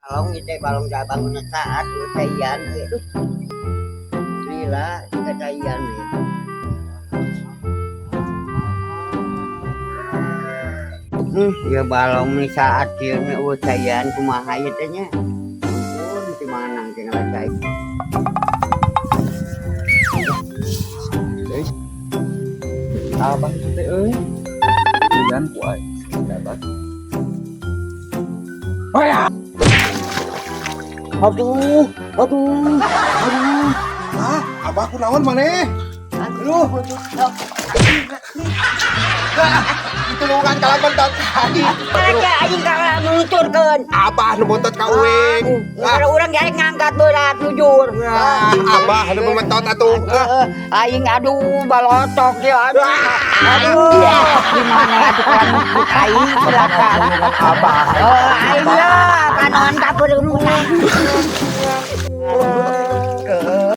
Balong ieu teh, balong bangun saat euweuh caian euy, aduh. Lila ka caian we. Ya balong nih saat kieu nya euweuh caian, kumaha ieu teh nya? Ampun, di mana teh ngala cai. Abah itu teh euy. Ian ku aing. Dapat. Oh ya. Aduh, aduh, aduh. Ah, abah kunaon maneh? Aduh. Ditulungan kalaban tadi. Aja aing ka nuturkeun. Abah nu bontot ka uing. Ah, Kalau urang ge ngangkat berat jujur. ah, abah nu mementot atuh. Ah, Heeh, aing aduh balotok ya, aduh. Aduh, di mana atuh kan aing celaka. Abah. Oh, aing ya kanon kapeureum.